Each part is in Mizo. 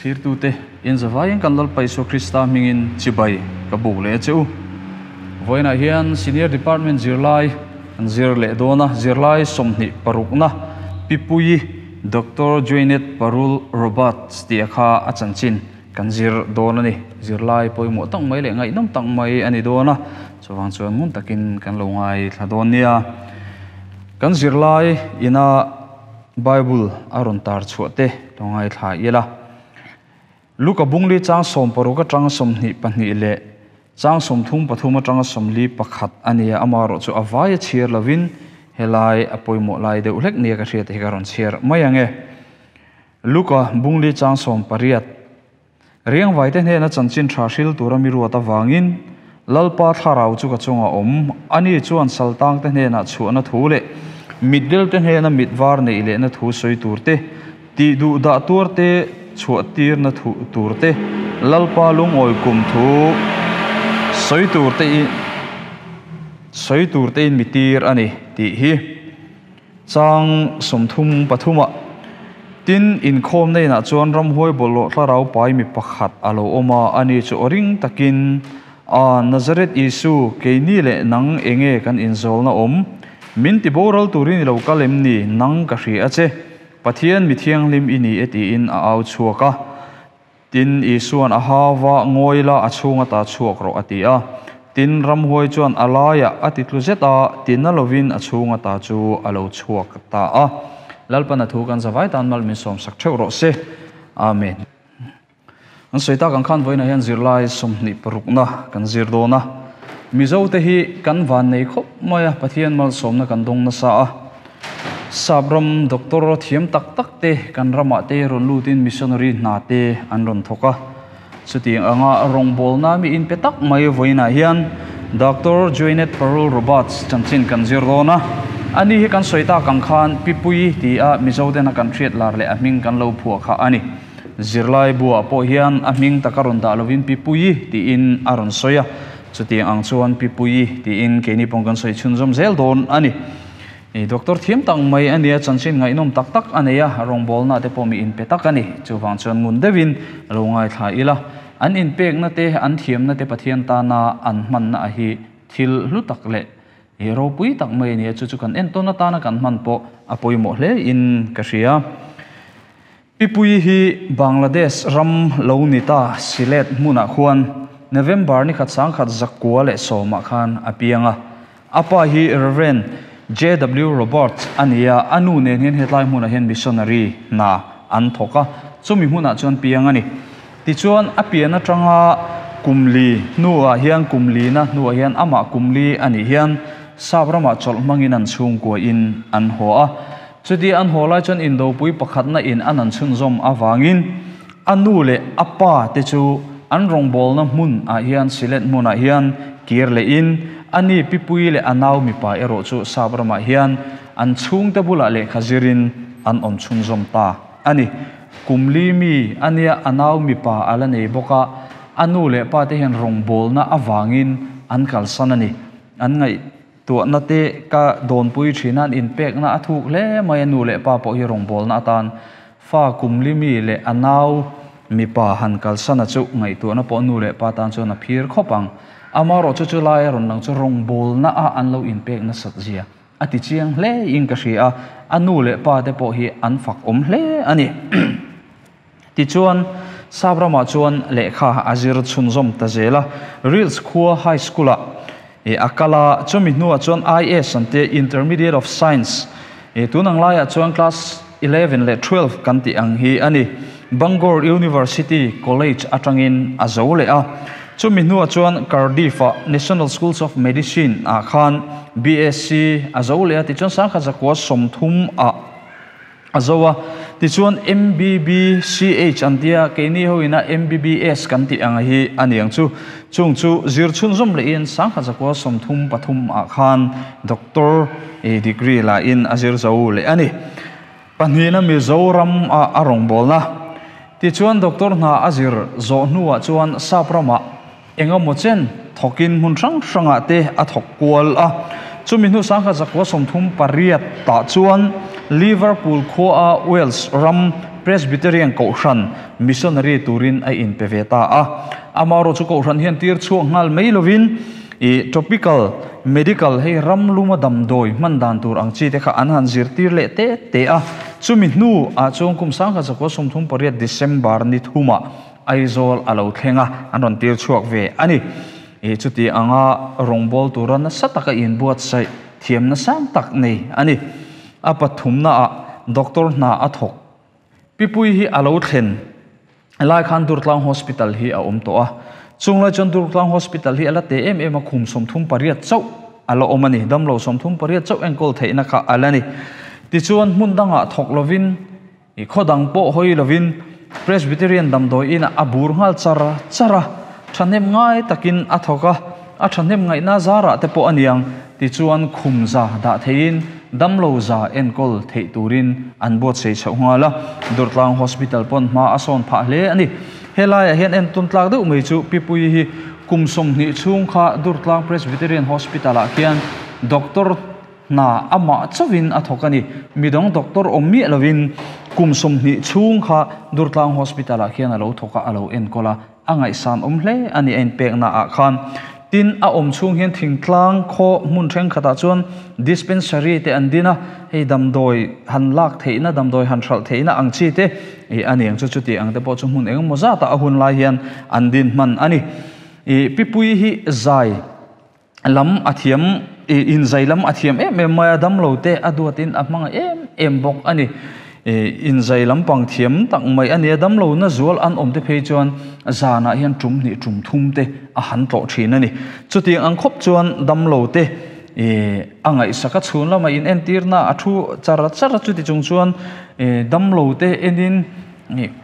Thlirtute, in zavaiin kan Lalpa Isua Krista hmingin chibai ka buk leh a che u. Vawiinah hian Senior Department zirlai kan zir leh dawn a, zirlai 26na Pi Puii Doctor Joinet Parul Roberts tih a kha a chanchin kan zir dawn a ni. Zirlai pawimawh tak mai leh ngaihnawm tak mai a ni dawn a, chuvang chuan ngun takin kan lo ngaithla dawn nia. Kan zirlai ina Bible a rawn tar chhuah te lo ngaithla ila. Luka bungli chang 60 atanga 22 leh chang 33 atanga 41 a nia, amaherawh chu a vai a chhiar lovin helai a pawimawh lai deuh hlek nia ka hriat hi ka rawn chhiar mai ang e. Luka bungli chang 18 Riangvaite hnena chanchin tha hril tura mi ruat avangin Lalpa thlarau chu ka chunga awm, ani chuan saltangte hnenah chhuahna thu leh mitdelte hnena mit var neih lehna thu sawi tur te, tih duh dah tuar te chhuah tirna thu tur te, Lalpa lungawi kum thu sawi tur te in sawi tur te in mi tir a ni tih hi. Chang 33 ah Tin, inkhawmna inah chuan ramhuai bawlhhlawh thlarau pai mi pakhat a lo awm a, ani chu aw ring takin, A, Nazareth Isu, keini leh nang enge kan inzawlna awm? Min ti boral turin i lo kal em ni? Nang ka hria a che. Pathian mi thianghlim i ni e tiin a au chhuak a. Tin, Isua'n a hau va, Ngawi la, a chhung ata chhuak rawh, a ti a. Tin, ramhuai chuan a laiah a ti tlu zet a, tina lovin a chhung ata chu a lo chhuak ta a. Lalpan a thu kan zavai tan mal min sawmsak theuh rawh se. Amen. An sawi tak ang khan vawiinah hian zirlai 26na kan zir dawn a. Mizote hi kan van nei khawp mai a, Pathian malsawmna kan dawng nasa a. Sap ram doctor thiam tak tak te kan ramah te rawn lutin missionary hna te an rawn thawk a. Chutiang anga rawngbawlna mi inpe tak mai vawiinah hian Doctor Joinet Parul Roberts chanchin kan zir dawn a. Ani hi kan sawi tak ang khan Pi Puii ti a Mizo tena kan hriat lar leh a hming kan lo phuah kha a ni. Zirlai buah pawh hian a hming taka rawn dah lovin Pi Puii tiin a rawn sawi a. Chutiang ang chuan Pi Puii tiin keini pawh kan sawi chhunzawm zel dawn a ni. I doctor thiam tak mai a nia, chanchin ngaihnawm tak tak a nei a, rawngbawlna te pawh mi inpe tak a ni. Chuvang chuan ngun deuhin lo ngaithla ila, an inpekna te, an thiamna te Pathian tana an hmanna a hi thil hlu tak leh i ropui tak mai a nia, chu chu kan entawn atana kan hman pawh a pawimawh hle in ka hria. Pi Puii hi Bangladesh ram lo ni ta Sylhet hmunah khuan November ni khat 1910 ah khan a piang a. A pa hi Rev. JW Roberts a ni a, a nu nen hian hetlai hmunah hian missionary hna an thawk a, chumi hmunah chuan piang a ni. Tichuan a pian atanga kum li hnuah hian kum lina hnuah hian amah kum li a nih hian Sap ramah chawlh hmangin an chhungkua in an haw a. Chuti an haw lai chuan indopui pakhatna in an an chhunzawm avangin a nu leh a pa te chu an rawngbawlna hmun ah hian Sylhet hmunah hian kir leh in a ni Pi Puii leh a nau mipa erawh chu Sap ramah hian an chhungte bulah lehkha zirin an awm chhunzawm ta a ni. Kum li mi a nia a nau mipa a la nei bawk a, a nu leh pa te hian rawngbawlna avangin an kalsan a ni. An ngaih Tuahna te ka dawnpui thin a, an inpekna a thuk hle mai a, nu leh pa pawh hi rawngbawlna atan fa kum li mi leh a nau mipa han kalsana chu ngaihtuahna pawh nu leh pa tan chuan a phir khawp ang. Amaherawh chu chu lai a rawn lang chu rawngbawlna a an lo inpek nasat zia a ti chiang hle in ka hria a, a nu leh pa te pawh hi an fak awm hle a ni. Tichuan, Sap ramah chuan lehkha a zir chhunzawm ta zel a, Reels khua High School-ah a kal a, chumi hnuah chuan IS an tia, Intermediate of Science, tun ang laiah chuan Class 11 leh 12 kan tih ang hi a ni. Bangor University College atangin a zo leh a, chumi hnuah chuan Cardiff-ah National Schools of Medicine-ah khan BSc a zo leh a, tichuan 1930 ah A zo a, tichuan MBBCH an tia, keini ho ina MBBS kan tih ang hi a ni ang chu. Chung chu zir chhunzawm lehin 1933 ah khan Doctor degree la in a zir zo leh a ni. Pahnihna Mizoram ah a rawngbawlna. Tichuan Doctor hna a zir zawh hnuah chuan Sap ramah Engemaw chen thawkin hmun hrang hrangah te a thawk kual a. Chumi hnu 1938 tah chuan Liverpool khuaa Wales ram Presbyterian Kohhran Missionary turin a inpe ve ta a. Amaherawhchu Kohhran hian tir chhuak nghal mai lovin i Tropical Medical hei ram luma damdawi hman dan tur ang chi te kha an han zirtir leh te te a. Chumi hnu ah chuan kum 1938 December ni thumah Aizawl a lo thleng a, an rawn tir chhuak ve a ni. I chuti anga rawngbâwl tura nasa taka inbuatsaih thiamna sang tak nei a ni. A pathumnaah doctor hna a thawk. Pipui hi a lo thlen lai khan Durtlang Hospital hi a awm tawh a. Chung lai chuan Durtlang Hospital hi a la te em em a, khum 38 chauh a la awm a ni. Damlo 38 chauh enkawl theihna kha a la ni. Tichuan hmun dangah thawk lovin I khaw dang pawh hawi lovin Presbyterian damdawi inah a bur nghal char char a, thahnem ngai takin a thawk a, a thahnem ngaihna zarah te pawh a niang tichuan khum za dah theiin damlo za enkawl theih turin an buatsaih chhoh nghal a, Durtlang Hospital pawn hma a sawn phah hle a ni. Helaiah hian entawn tlak deuh mai chu Pipuii hi kum 20 chhung kha Durtlang Presbyterian Hospital-ah khian Doctor Hna amah chauhin a thawk a ni. Midang doctor awm miah lovin kum 20 chhung kha Durtlang Hospital-ah khian a lo thawk a, a lo enkawl a, a ngaihsan awm hle a ni a inpekna ah khan. Tin, a awm chhung hian thingtlang khaw hmun thenkhatah chuan dispensary te an din a, hei damdawi han lak theihna, damdawi han hralh theihna ang chi te ih a ni ang chu, chuti ang te pawh chu hmun engemaw zatah a hun lai hian an din hman a ni. Ih Pipuii hi zai. Lam a thiam, inzai lam a thiam em em mai a, damlo te a duatin a hmangaih em em bawk a ni. Inzai lampang thiam tak mai a ni a, damlo na zual an awm te phei chuan zanah hian tum hnih tum thum te a han tlawh thin a ni. Chutiang ang khawp chuan damlo te a ngaihsak a, chhun lama inentirna a thu char char a, chuti chung chuan damlo te enin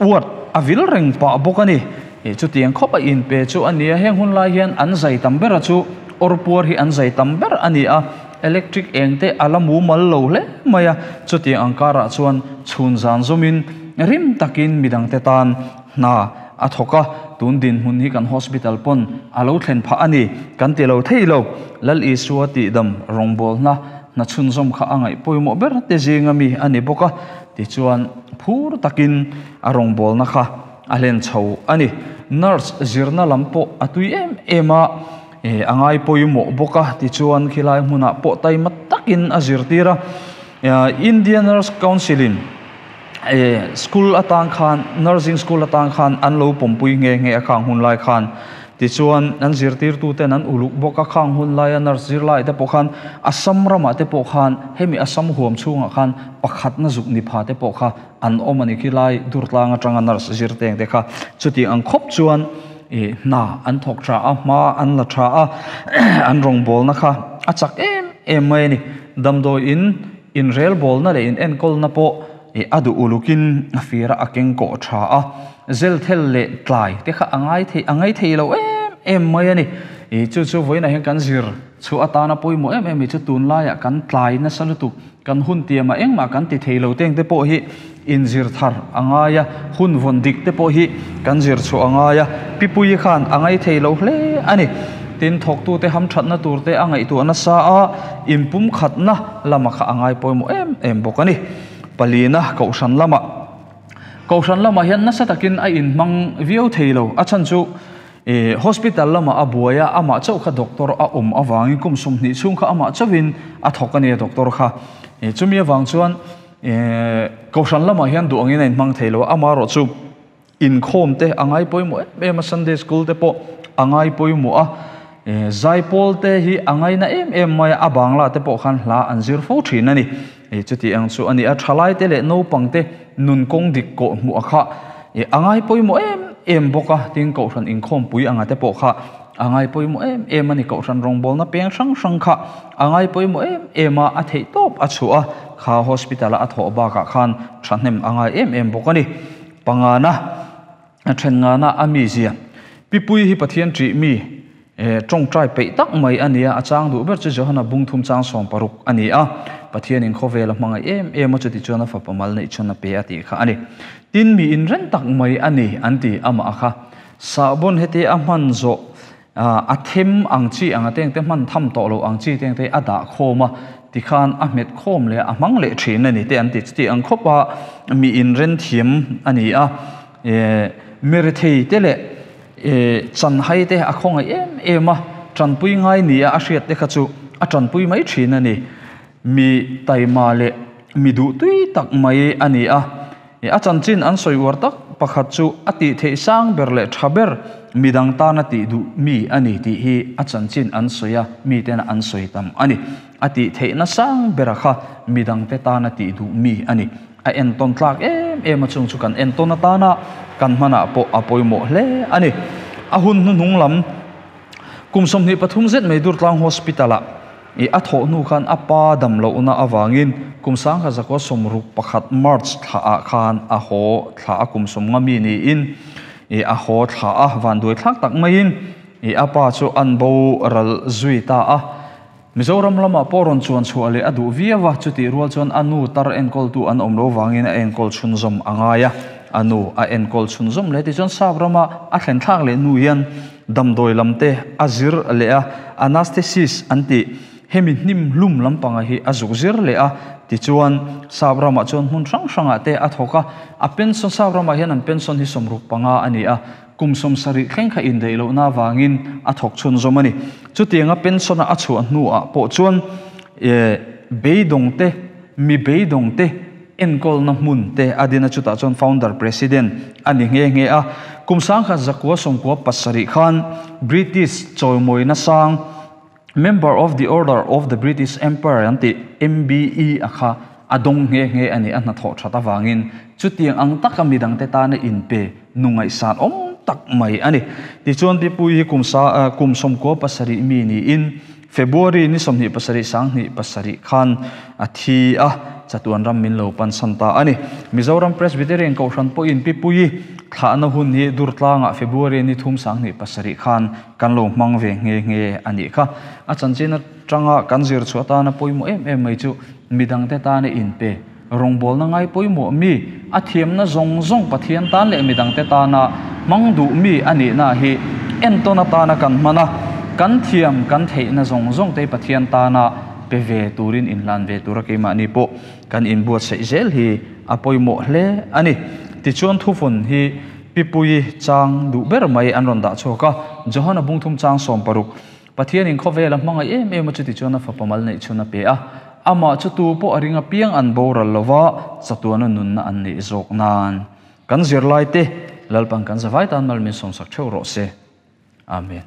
Uat a vil reng pah bawk a ni. Chutiang khawp a inpe chu a ni a, heng hun lai hian an zai tam ber a chu awrpuar hi an zai tam ber a ni a, electric eng te a la mumal lo hle mai a, chutiang ang karah chuan chhun zan zawmin rim takin midangte tan hna a thawk a, tun dinhmun hi kan hospital pawn a lo thlen phah a ni kan ti lo thei lo. Lal Isua tihdam rawngbawlna hna chhunzawm kha a ngaih pawimawh ber te zinga mi a ni bawk a. Tichuan, phur takin a rawngbawlna kha a hlen chho a ni. Nurse zirna lam pawh a tui em em a, a ngai pawimawh bawk a. Tichuan, khilai hmunah pawh taima takin a zirtir a. India Nurse Council-in school atang khan, nursing school atang khan an lo pawmpui nghe nghe a khang hun lai khan. Tichuan, an zirtirtuten an uluk bawk a, khang hun laia nurse zirlai te pawh khan Assam ramah te pawh khan hemi Assam huam chhungah khan pakhatna zuk ni pha te pawh kha an awm a ni khi lai Durtlang atanga nurse zirteng te kha chuti ang khawp chuan ih hna an thawk tha a, hma an la tha a, an rawngbawlna kha a chak em em mai a ni. Damdawi in inrelbawlna leh in enkawlna pawh ih a duh ulukin a fir a, a keng kawh tha a, zelthel leh tlai te kha a ngai thei a ngai thei lo em em mai a ni. Ih chu chu vawiinah hian kan zir chhuah atana pawimawh em em hi chu tunlaiah kan tlai nasa lutuk. Kan hun tiamah engmah kan ti thei lo teng te pawh hi inzir thar a ngai a, hun vawn dik te pawh hi kan zir chhuah a ngai a, Pipuii khan a ngai thei lo hle a ni. Tin, thawktute hamthatna tur te a ngaihtuah nasa a, inpumkhatna lama kha a ngai pawimawh em em bawk a ni. Palina Kohhran lamah Kohhran lamah hian nasa takin a inhmang viau thei lo, a chhan chu I hospital lamah a buai a, amah chauh kha doctor a awm avangin kum 20 chhung kha amah chauhin a thawk a nia doctor kha. I chumi avang chuan i Kohhran lamah hian duh angin a inhmang thei lo a, amaherawh chu inkhawm te a ngai pawimawh em em a, Sunday school te pawh a ngai pawimawh a, i zaipawl te hi a ngaina em em mai a, a bangla te pawh khan hla an zir fo thin a ni. I chuti ang chu a ni a, thalai te leh naupang te nun kawng dik kawh hmuh a kha i a ngai pawimawh em em bawk a, tin Kohhran inkhawmpui anga te pawh kha a ngai pawimawh em em a ni, Kohhran rawngbawlna peng hrang hrang kha a ngai pawimawh em em a, a theih tawp a chhuah a, kha hospital a a thawh bakah khan thahnem a ngai em em bawk a ni. Pangana. A then ngana a mizia. Pipuii hi Pathian ṭih mi, ṭawngṭai peih tak mai a ni a, a chang duh ber chu Johana bung thum chang 16 a ni a. Pathianin khawvel a hmangaih em em a, chuti chuan a fapa mal neih chhan a pe a tih kha a ni. Tin, mi inren tak mai a ni an ti amah a kha. Sahbawn heti a hman zawh a them ang chi ang a tengte hman tham tawh lo ang chi tengte a dah khawm a. Tikhan a hmet khawm leh a hmang leh thin a ni te an ti. Chuti ang khawp a mi inren thiam a ni a. Mi rethei te leh chanhai te a khawngaih em em a, tanpui ngai ni a a hriat te kha chu a tanpui mai thin a ni. Mi taima leh mi duhtui tak mai a ni a. A chanchin an sawi uar tak pakhat chu a tih theih sang ber leh tha ber midang tana tih duh mi a ni tih hi a chanchin an sawi a, miten an sawi tam a ni. A tih theihna sang bera kha midangte tana tih duh mi a ni. A entawn tlak em em a chung chu kan entawn atana kan hmanah pawh a pawimawh hle a ni. A hun hnuhnung lam kum 23 zet mai Durtlang Hospital-ah I a thawh hnu khan a pa dam lohna avangin kum 1961 March thla ah khan a haw thla a kum 50 mi niin i a haw thla a vanduai thlak tak maiin i a pa chu an bo ral zui ta a. Mizoram lamah pawh rawn chuan chhuah leh a duh viau a, chutih rual chuan a nu tar enkawltu an awm lo vangin a enkawl chhunzawm a ngai a. A nu a enkawl chhunzawm leh tichuan Sap rama a thlen thlak leh hnu hian Damdawi lam te a zir leh a, anaesthesis an tih, hemi hnim hlum lampanga hi a zuk zir leh a, tichuan Sap ramah chuan hmun hrang hrangah te a thawk a, a pension Sap ramah hian an pension hi 65 a ni a, kum 70 thleng kha indaih lohna avangin a thawk chhunzawm a ni. Chutianga pension a a chhuah hnuah pawh chuan beidawng te, mi beidawng te, Enkawlna hmun te a din a, chutah chuan founder president a ni nghe nghe a. Kum 1997 khan British chawimawina sang Member of the Order of the British Empire an tih MBE a kha a dawng nghe nghe a ni. A hnathawh that avangin chutiang ang taka midangte tana inpe nu ngaihsan awm tak mai a ni. Tichuan Pipui hi kum sa kum 97 mi niin February ni 27 2007 khan a thi a, chatuan ram min lo pansan ta a ni. Mizoram Presbyterian Kohhran pawhin Pipuii thlahna hun hi Durtlangah February ni 3 2007 khan kan lo hmang ve nghe nghe a nih kha. A chanchin atanga kan zir chhuah atana pawimawh em em mai chu midangte tana inpe, rawngbawlna ngai pawimawh mi, a thiamna zawng zawng Pathian tan leh midangte tana hmang duh mi a nihna hi entawn atana kan hman a, kan thiam kan theihna zawng zawng te Pathian tana pe ve turin inhlan ve tura keimahni pawh kan inbuatsaih zel hi a pawimawh hle a ni. Tichuan thufun hi Pipuii chang duh ber mai an rawn dah chhuak a, Johana bungthum chang 16, Pathianin khawvela hmangaih em em a chuti chuan a fapa mal neih chhun a pe a, amah chu tu pawh a ring apiang an boral lova chatuana nunna an neih zawk nan kan zirlaite Lalpan kan zavai tan mal min sawmsak theuh rawh se. Amen.